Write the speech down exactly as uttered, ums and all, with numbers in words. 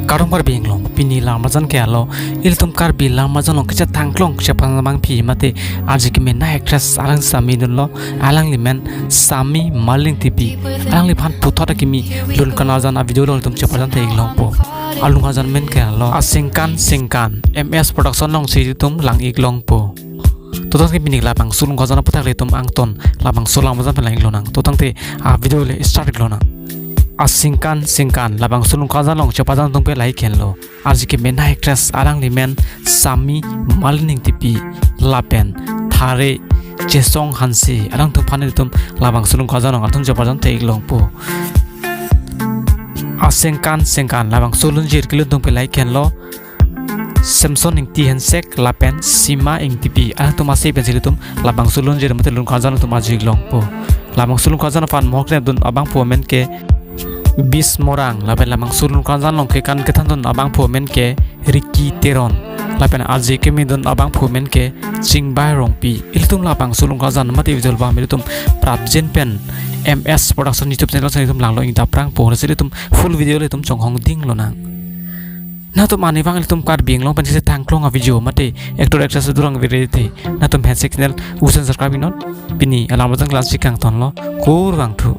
Kardom Karbi Anglong, pini la-an arjan ke alo, ilitum Karbi la-an arjan along kachethan klong kachepajang abangpi mate arje keme na actress alang sami dunlo, alangli men Sami Malin Ingtipi, alangliphan puthot akimi lun karjan a-video along ilitum chepajang te-ik longpo. Alun karjan amen ke alo Asingkan Singkan, M S Production alongsi ilitum lang-ik longpo. To tangte pini labangso lun karjan aphuthak ilitum angton labangso la-an arjan pen lang-ik lonang. To tangte a-video le start-ik lonang. Asingkan Singkan labangso lun karjan along chepajang atum ke lahei henlo. Arje keme na actress alangli men Sami Malin Ingtipi lapen Thare Chesong Hanse, alangtum aphan ilitum labangso lun karjan along ilitum chepajang te-ik longpo. Asingkan Singkan labangso lunjir kelun atum ke lahei henlo, Samson Ingti Hensek lapen Sima Ingtipi, alangtum ase pensi ilitum labangso lunjir mate lun karjan atum arju-ik longpo. Labangso lun karjan aphan mohor kedun abangphu amen ke Bis Morang, lapen labangso lun karjan along kekan kethan dun abangphu amen ke Ricky Teron, lapen arje keme dun abangphu amen ke Chingbai Rongpi. Ilitum labangso lun karjan mate video abang ilitum prapjin pen M S Production YouTube channel along ilitum langlo ingdaprangpo, lasi ilitum full video le ilitum chonghong ding lonang. Nangtum arnivang ilitum Karbi Anglong pen kachethan klong a-video mate actor actress adorang virete, nangtum Hensek channel usen subscribe-iknon. Pini la-an arjan ke la-ansi kangtonlo, kurvangthu.